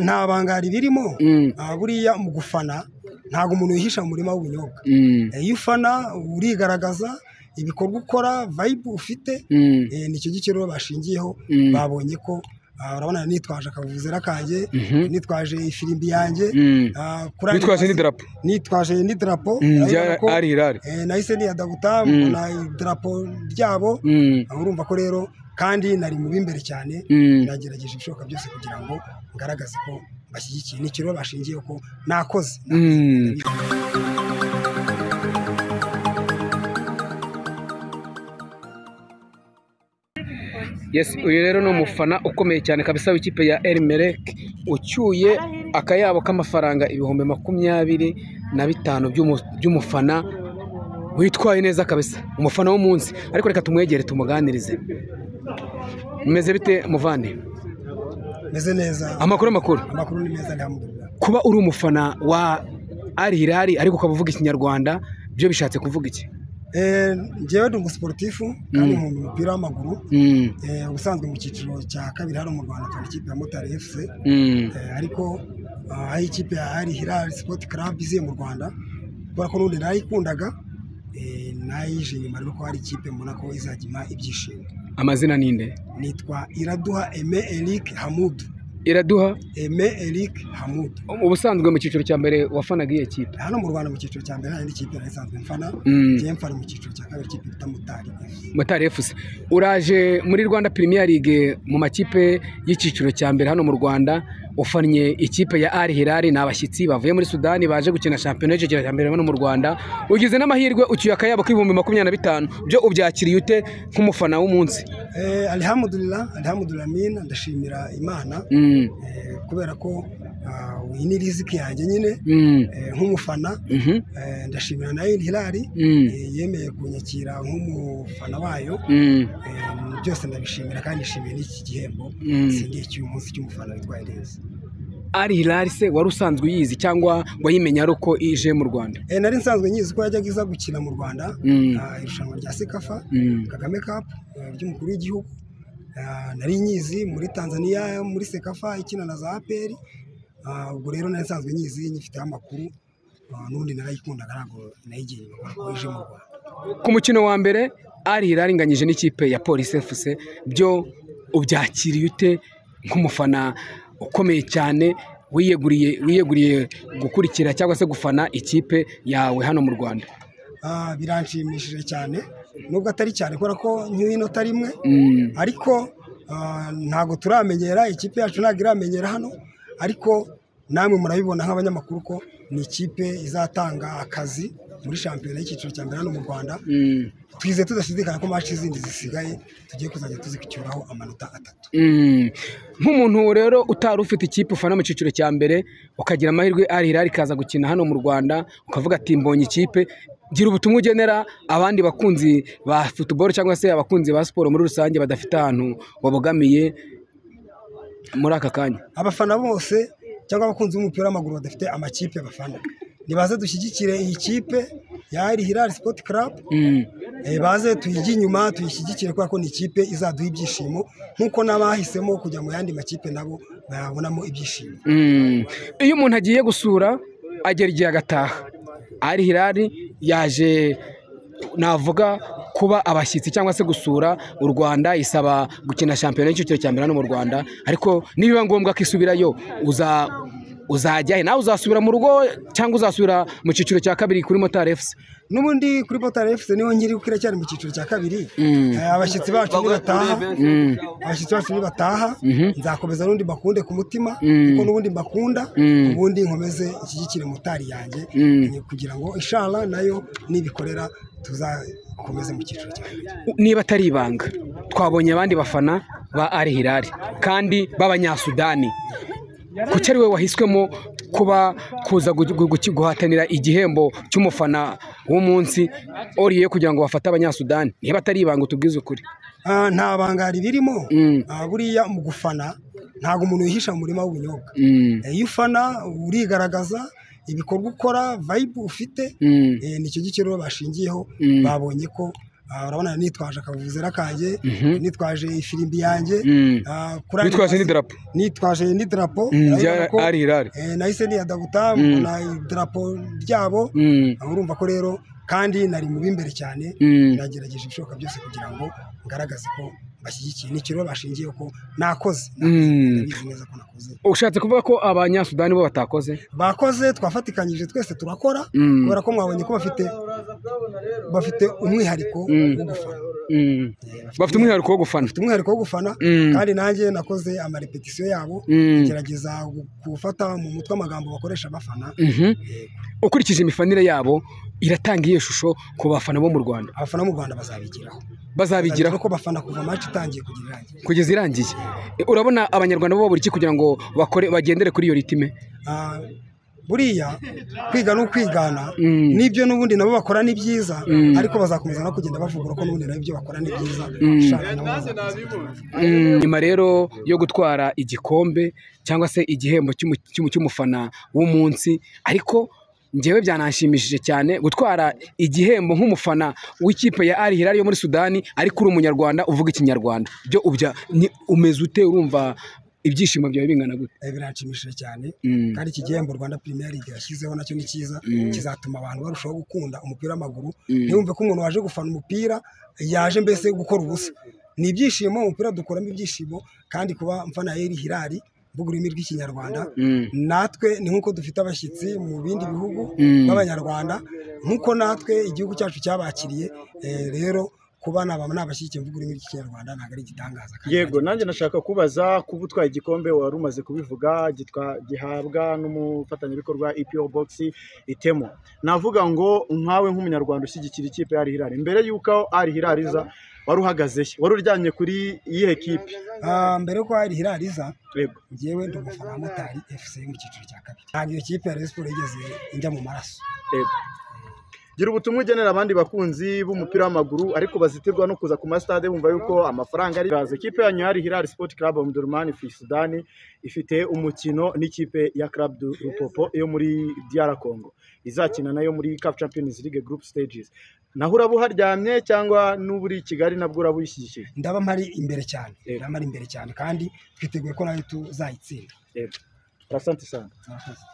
Nta banga ribirimo. Buriya mu gufana ntabwo umuntu yihisha mu murima w'ubunyobwa. Iyo ufana urigaragaza, ibikorwa ukora, vibe ufite, nicyo giciro bashingiyeho. Babonye ko urabona nitwaje akavuzera kanjye, nitwaje ifirimbi yanjye, nitwaje n'idarapo, nitwaje n'idarapo Al Hilal. Nahise niyadabuta mbona idarapo ryabo. Urumva ko rero kandi nari mu b'imbere cyane, nagerageje ibishoboka byose kugira ngo ngaragaze ko bashyigikiye. Ni ikiro bashingiye ko nakoze. Yes, uyu rero ni umufana ukomeye cyane kabisa w'ikipe ya El Merreikh, ucyuye akayabo k'amafaranga 25,000 by'umufana witwaye neza kabisa, umufana w'umunsi. Ariko reka tumwegere tumuganirize. Meze bite muvandi? Meze neza. Amakuru amakuru. Amakuru ni meza, alhamdulillah. Kuba uri umufana wa Al Hilal ariko ukaba uvuga Ikinyarwanda, byo bishatse kuvuga iki? Njyewe ndi umusiporutifu kandi nkunda umupira w'amaguru. Ubusanzwe mu cyiciro cya kabiri hano mu Rwanda tubona ikipe ya Motari FC, ariko aho ikipe ya Al Hilal Sport Club iziye mu Rwanda, kubera ko n'ubundi nayikundaga, nayije inyuma rero ko hari ikipe mbona ko izajya impa ibyishimo. Amazina ninde? Nitwa Iraduha Aime Eric Hamudu. Iraduha Aime Eric Hamudu. Ubusanzwe mu cyiciro cya mbere wafanaga iyo kipe? Hano mu Rwanda mu cyiciro cya mbere nta yindi kipe nari nsanzwe mfana. Ngiye mfana mu cyiciro cya kabiri ikipe bita Motari FC. Motari FC. Uraje muri Rwanda Premier League mu makipe y'icyiciro cya mbere hano mu Rwanda, ufannye ikipe ya Al Hilal, ni abashyitsi bavuye muri Sudani baje gukina shampiyona y'icyiciro cya mbere hano mu Rwanda. Ugize n'amahirwe ucyuye akayabo k'25,000, byo ubyakiriye ute nk'umufana w'umunsi? Alhamdulillah, alhamdulillah, amina, ndashimira Imana. Kubera ko iyi ni riziki yanjye nyine nk'umufana. Ndashimira na Al Hilal yemeye kunyakira nk'umufana wayo. Byose ndabishimira kandi nishimiye n'iki gihembo singiye cy'uyu munsi cy'umufana witwaye neza. Al Hilal se wari usanzwe uyizi cyangwa wayimenya ari uko ije mu Rwanda? Nari nsanzwe nyizi ko yajyaga iza gukina mu Rwanda, irushanwa rya CECAFA Kagame Cup ry'umukuru w'igihugu. Nari nyizi muri Tanzania muri CECAFA ikina na za APR. Ubwo rero nari nsanzwe nyizi, nyifiteho amakuru, n'ubundi narayikundaga, ntabwo nayigiye inyuma ko ije mu Rwanda. Ku mukino wa mbere Al Hilal inganyije n'ikipe ya Police FC, byo ubyakiriye ute nk'umufana ukomeye cyane wiyeguriye gukurikira cyangwa se gufana ikipe yawe hano mu Rwanda? Biranshimishije cyane, nubwo atari cyane kubera ko nk'iyo inota rimwe, ariko ntabwo turamenyera ikipe yacu, ntabwo iramenyera hano, ariko namwe murabibona nk'abanyamakuru ko ni ikipe izatanga akazi muri shampiyona y'icyiciro cya mbere hano mu Rwanda. Twize tudashidikanya ko match zindi zisigaye tugiye kuzajya tuzicyuraho amanota 3. Nk'umuntu rero utari ufite ikipe ufana mu cyiciro cya mbere, ukagira amahirwe Al Hilal ikaza gukina hano mu Rwanda, ukavuga ati mbonye ikipe, gira ubutumwa ugenera abandi bakunzi ba football cyangwa se abakunzi ba siporo muri rusange badafite ahantu babogamiye muri aka kanya. Abafana bose cyangwa abakunzi b'umupira w'amaguru badafite amakipe bafana, nibaze dushyigikire iyi kipe ya Al Hilal Sport Club, baze tuyijye inyuma tuyishyigikire kubera ko ni ikipe izaduha ibyishimo nk'uko n'abahisemo kujya mu yandi makipe nabo bayabonamo ibyishimo. Iyo umuntu agiye gusura agera igihe agataha. Al Hilal yaje navuga kuba abashyitsi cyangwa se gusura u Rwanda, isaba gukina shampiyona y'icyiciro cya mbere hano mu Rwanda, ariko nibiba ngombwa ko isubirayo uzajya he? Nawe uzasubira mu rugo cyangwa uzasubira mu cyiciro cya kabiri kuri Motari FC? N'ubundi kuri Motari FC niho nkiri kuko iracyari mu cyiciro cya kabiri. Abashyitsi bacu nibataha, abashyitsi bacu nibataha, nzakomeza n'undi bakunde ku mutima, kuko n'ubundi mbakunda, ubundi nkomeze ishyigikire Motari yanjye kugira ngo inshallah nayo nibikorera tuzakomeze mu cyiciro cya kabiri. Niba atari ibanga, twabonye abandi bafana ba Al Hilal kandi b'Abanyasudani, kuki ari we wahiswemo kuba kuza guhatanira igihembo cy'umufana w'umunsi oriye kugira ngo bafate Abanyasudani? Niba atari ibanga utubwize ukuri. Nta banga ribirimo. Buriya mu gufana ntabwo umuntu yihisha mu murima w'ubunyobwa. Iyo ufana urigaragaza, ibikorwa ukora, vibe ufite, nicyo giciro bashingiyeho. Babonye ko Urabona nitwaje akavuvuzera kanjye, nitwaje ifirimbi yanjye, nitwaje n'idarapo, rya Al Hilal. Nahise niyadabuta mbona idarapo ryabo. Urumva ko rero kandi nari mu b'imbere cyane, nagerageje ibishoboka byose kugira ngo ngaragaze ko bashyigikiye. Ni ikiro bashingiye ko nakoze, ndabizi neza ko nakoze. Ushatse kuvuga ko abanyasudani bo batakoze? Bakoze, twafatikanyije twese turakora, kubera ko mwabonye ko bafite umwihariko wo gufana. Bafite umwihariko wo gufana. Bafite umwihariko wo gufana, kandi nanjye nakoze amarepetisiyo yabo, ngerageza gufata mu mutwe amagambo bakoresha bafana. Ukurikije imifanire yabo iratanga iyo shusho ku bafana bo mu Rwanda. Abafana bo mu Rwanda bazabigiraho. Bazabigiraho ko bafana kuva match itangiye kugeza irangiye. Urabona abanyarwanda bo buri ki kugira ngo bakore bagendere kuri iyo ritime? Buriya kwiga no kwigana nibyo n'ubundi nabo bakora ni byiza, ariko bazakomeza no kugenda bavugura ko n'ubundi nabo ibyo bakora ni byiza. Nyuma rero yo gutwara igikombe cyangwa se igihembo cy'umufana w'umunsi, ariko njyewe byananshimishije cyane gutwara igihembo nk'umufana w'ikipe ya Al Hilal yo muri Sudani, ariko uri umunyarwanda uvuga ikinyarwanda. Byo umeze ute? Urumva ibyishimo byawe bingana gute? Biranshimishije cyane, kandi iki gihembo Rwanda Premier League yashyizeho nacyo ni cyiza, kizatuma abantu barushaho gukunda umupira w'amaguru. Ntiyumve ko umuntu waje gufana umupira yaje mbese gukora ubusa. Ni ibyishimo, umupira dukuramo ibyishimo, kandi kuba mfana Al Hilal mvuga ururimi rw'ikinyarwanda, natwe ni nk'uko dufite abashyitsi mu bindi bihugu b'abanyarwanda, nk'uko natwe igihugu cyacu cyabakiriye. Rero kuba nabashyigikiye mvuga ururimi rw'ikinyarwanda ntabwo ari igitangaza. Yego, nanjye nashaka kubaza kuba utwaye igikombe wari umaze kubivuga, gihabwa n'umufatanyabikorwa EPO Box Itemo. Navuga ngo nkawe nk'umunyarwanda ushyigikira ikipe ya Al Hilal, mbere y'uko Al Hilal iza wari uhagaze he? Wari uryamye kuri iyihe kipe? Mbere y'uko Al Hilal iza, njyewe ndi umufana wa Motari FC mu cyiciro cya kabiri. Ntabwo iyo kipe ya Rayon Sports yigeze injya mu maraso. Yego. Gira ubutumwa ugenera abandi bakunzi b'umupira w'amaguru ariko bazitirwa no kuza ku masitade bumva yuko amafaranga ari gaze. Ikipe yanyu Al Hilal Sport Club Omdurman fi Sudani ifite umukino n'ikipe ya Club du Lupopo yo muri DR Congo, izakina nayo muri CAF Champions League Group Stages. Naho uraba uharyamye cyangwa n'uburi Kigali nabwo uraba uyishyigikiye? Ndaba mpari imbere cyane, ndaba mpari imbere cyane, kandi twiteguye ko nayo tuzayitsinda. Yego, asante sana. Murakoze.